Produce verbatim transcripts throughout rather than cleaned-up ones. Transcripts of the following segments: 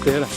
Oke lah.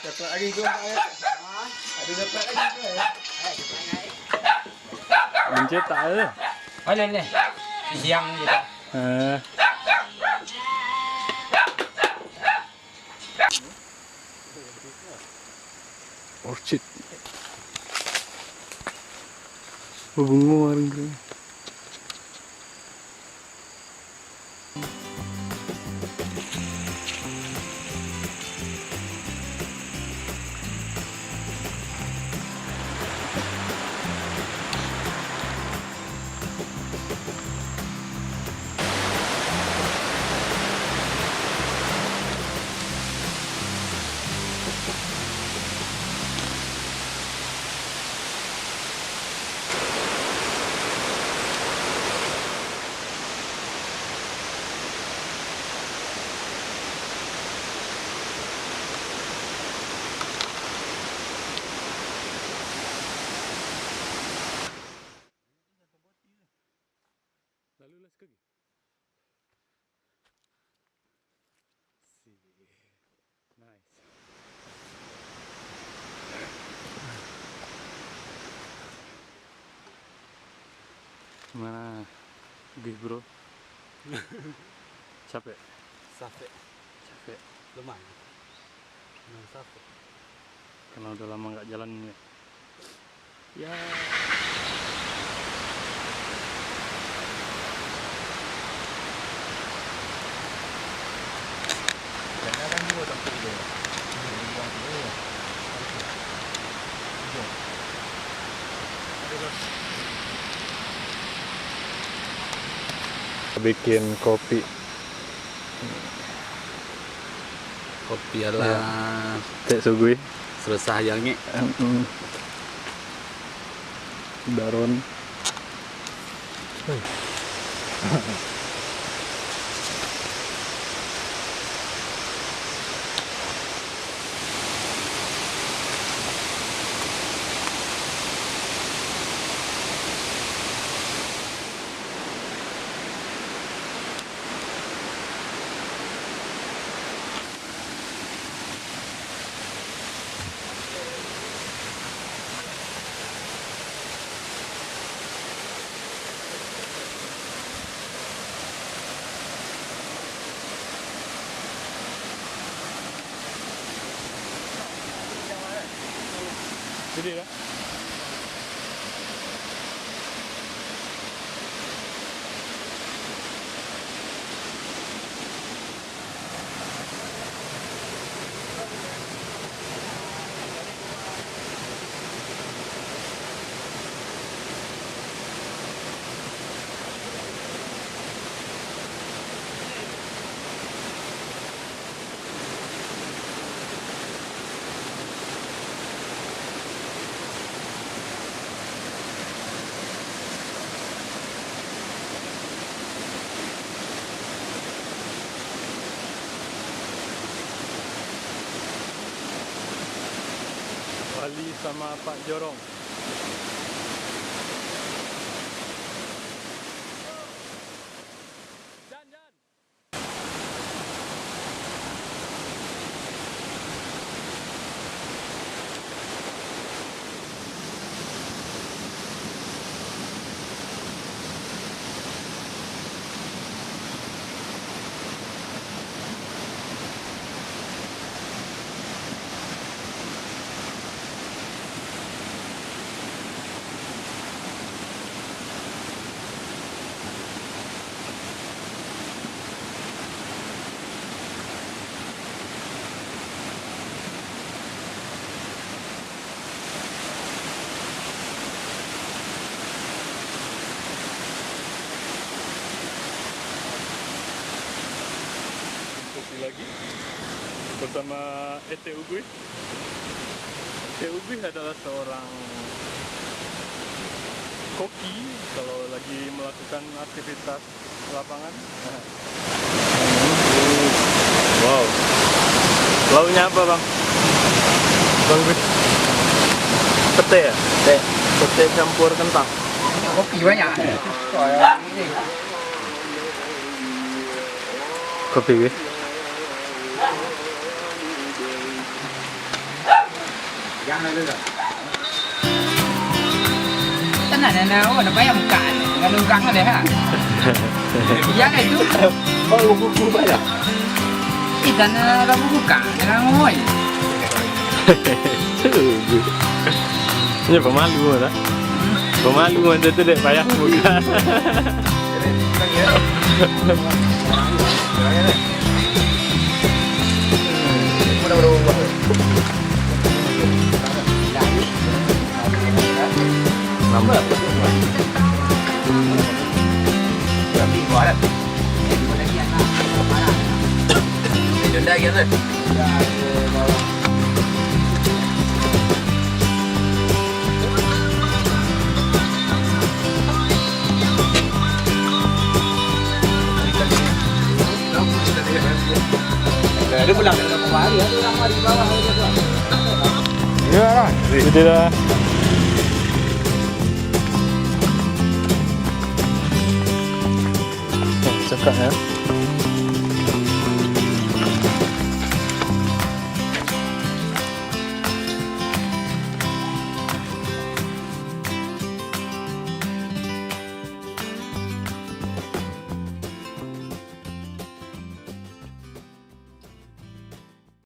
Dapat lagi tu, Pak, eh? Ada dapat lagi tu, eh? Mencetak tu. Boleh, boleh. Siang je tak? Eh. Orchid. Bebungo hari ni. Lalu lah sekali. Sih. Nice. Gimana, gih, bro? Capek? Capek. Capek. Lumayan. Lumayan capek. Karena udah lama nggak jalan ya. Ya. Bikin kopi. Kopi ala. Ya. Cek sugui. Susah ya, Ngek. Mm-mm. Daron. Jadi lah. Wali sama Pak Jorong. Sama Ete Uguy. Ete Uguy adalah seorang koki kalau lagi melakukan aktivitas lapangan. Wow. Lauknya apa, Bang? Bang Gus. Pete ya? Pete. Pete campur kentang. Kopi banyak. Kopi, Gus. Tenang, tenang, awak nak payah buka ni. Kalau buka kan dah, ha? Iya kan itu? Oh, buku banyak. Eh, tanah kamu buka, jangan ngomong. Ini pemalu lah. Pemalu macam tu dek payah buka. Cakap ya.